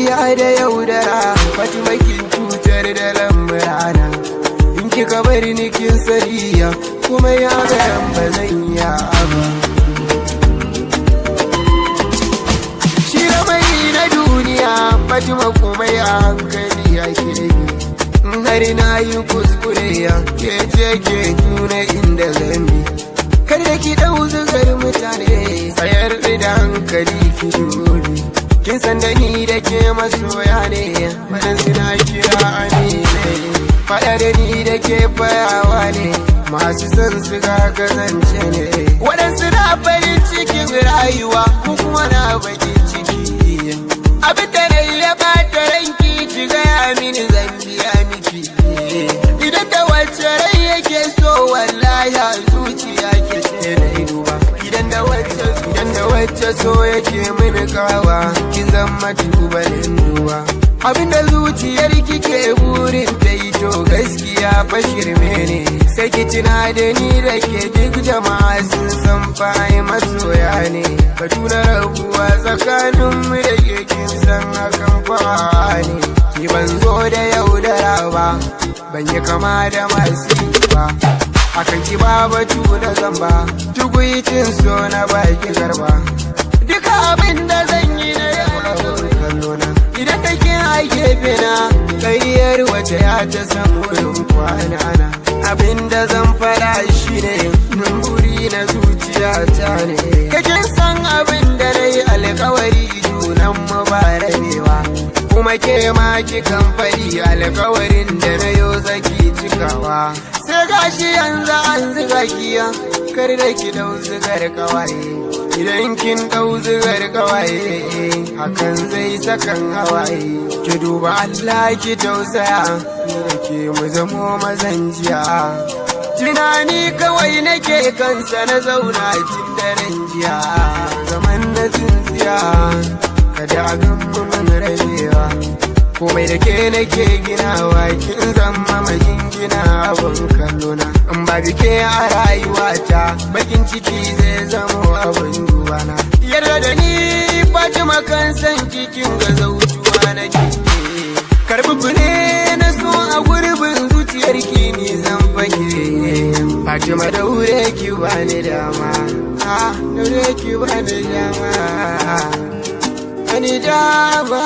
Ƙarya da yaudara, Fatima, kin cutar da lamurana. In kika bari ni, kin sariya kuma ya ga ba zan iya ba. Shi mai na duniya, Fatima, kuma ya hankali ake bi. In har na yi kuskure, ya ke ce ke nuna inda zan bi. Kada ki dau zugar mutane, tsayar da hankali ki dubi. Kin san da ni da ke masoya ne, waɗansu na kira amine. Faɗa da ni da ke fayawa ne, masu son su ga kazance ne. Waɗansu na farin cikin rayuwa, ko kuma na bakin ciki. Abin da na ya bata ranki, ki gaya mini, zan biya miki. Idan da wacce rai yake so, wallahi a zuciya ke ce na duba. Idan da wacce so yake mini kawa, kin zama tubalin duba. Abinda zuciyar kike burin ta yi, to gaskiya fa shirme ne. Sai ki tuna da ni da ke, duk jama'a sun san fa ai masoya ne. Batu na rabuwa tsakanin mu da ke, kin san hakan fa ne. Ki ban zo da yaudara ba, ban yi kama da masu yi ba. Akan ki ba batu na zamba, tukuicin so na baki garba. Duka abin da zan yi na yawon kallona. Idan kake a gefe na, kariyar wace ya ta san wurin kwana na. Abin da zan fara shi ne, buri na zuciya ta ne. Kakin san abin da na yi alkawari, junan mu ba rabewa. Kuma ke ma kikan faɗi, alkawarin da na yo zaki cikawa. Sai gashi yanzu an ziga kiya, kar da ki dau zigar kawaye. Idan kin dau zigar kawaye, hakan zai sakan hawaye. Ki duba Allah, ki tausaya, ni da ke mu zamo mazan jiya. Tunani kawai nake kansa, na zauna tun daren jiya. Zaman na tsintsiya, kada a gan mu mun rabewa. Komai da ke nake ginawa, kin zama majingina, abin kallona. In ba ke a rayuwata, bakin ciki zai zamo abin dubana. Yarda da ni, Fatima, kan san kikin ga zautuwa nake. Karbi fure na so a gurbin zuciyar ki ni zan fake. Fatima, daure ki bani dama. Ah, daure ki bani dama. Bani dama.